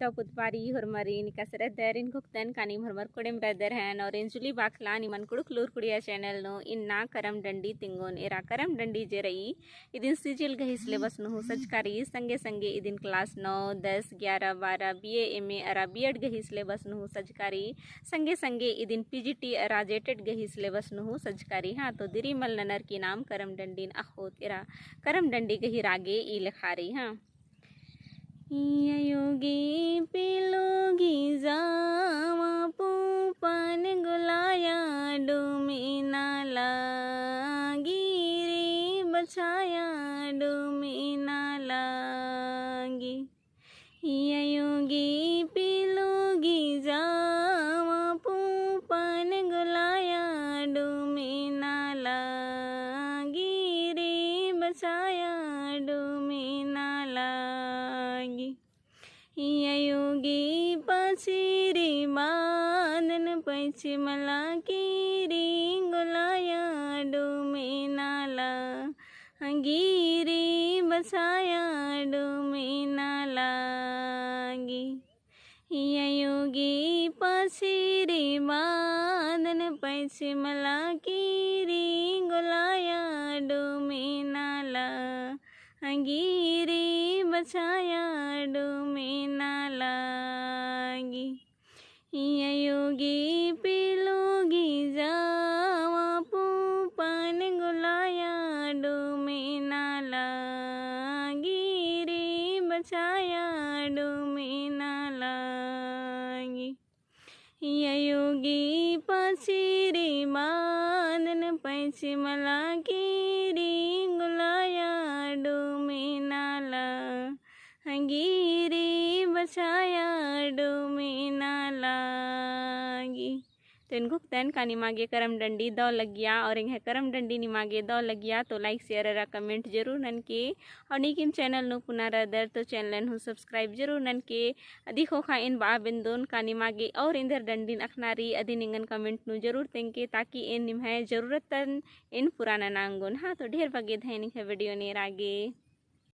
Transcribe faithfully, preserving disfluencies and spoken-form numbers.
दव पुतबारी होरमारिन एकासे रअदर, एन घोखदन का नीम होरमर कोड़ेम रअदर हन और एन जुली बाखला निमन कुँड़ुख़ लूर कुड़िया channel नू इन्ना करम डंडी तिंगोन एरा। करम डंडी जे रई इदिन CGL गही syllabus नू हूँ सजका रई, संगे संगे इदिन class नौ, दस, ग्यारह, बारह, BA, MA अरा B.Ed गही syllabus नू हूँ सजका रई, संगे संगे इदिन PGT अरा JTET गही syllabus नू हूँ सजका रई। हाँ, तो दिरी मल ननर की नाम करम डंडीन अख़ोत एरा। करम डंडी गही रागे ई लेखा रई। हाँ। ई अयो गे पेलो गे जावा पूपन गोलाया डोमे ना लागी रे बछाया डोमे ना लागी। ई अयो गे पेलो गे जावा पूपन गोलाया डोमे ना लागी रे बछाया डोमे ना लागी। ई अयो गे पछिरी बादन पछिमला की रे गोलाया डोमे ना लागी रे बछाया डोमे ना लागी। ई अयो गे पछिरी बादन पछिमला की रे गोलाया डोमे ना लागी रे बछाया डोमे ना लागी। ई अयो गे पेलो गे जावा पूपन गोलाया डोमे ना लागी रे बछाया डोमे ना लागी। ई अयो गे पछिरी बादन पछिमला की रे गोलाया डोमे ना लागी रे बछाया डोमे ना लागी। तो एन घोखदन का निमा गे करम डंडी दव लगिया और एंग्है करम डंडी निमा गे दव लगिया तो like, share अरा comment जरूर ननके। और नीकिम channel नू पुना रअदर तो channel हूँ subscribe जरूर ननके। अदी ख़ोख़ा एन बआ बेंदोन का निमा गे और एन्देर डंडीन अख़ना रई अदिन एंगन comment नू जरूर तेंगके ताकि एन निम्है जरूरतन एन पूरा नना ओंगोन। हाँ, तो ढेर बग्गे धैन एंग्है video नू एरा गे।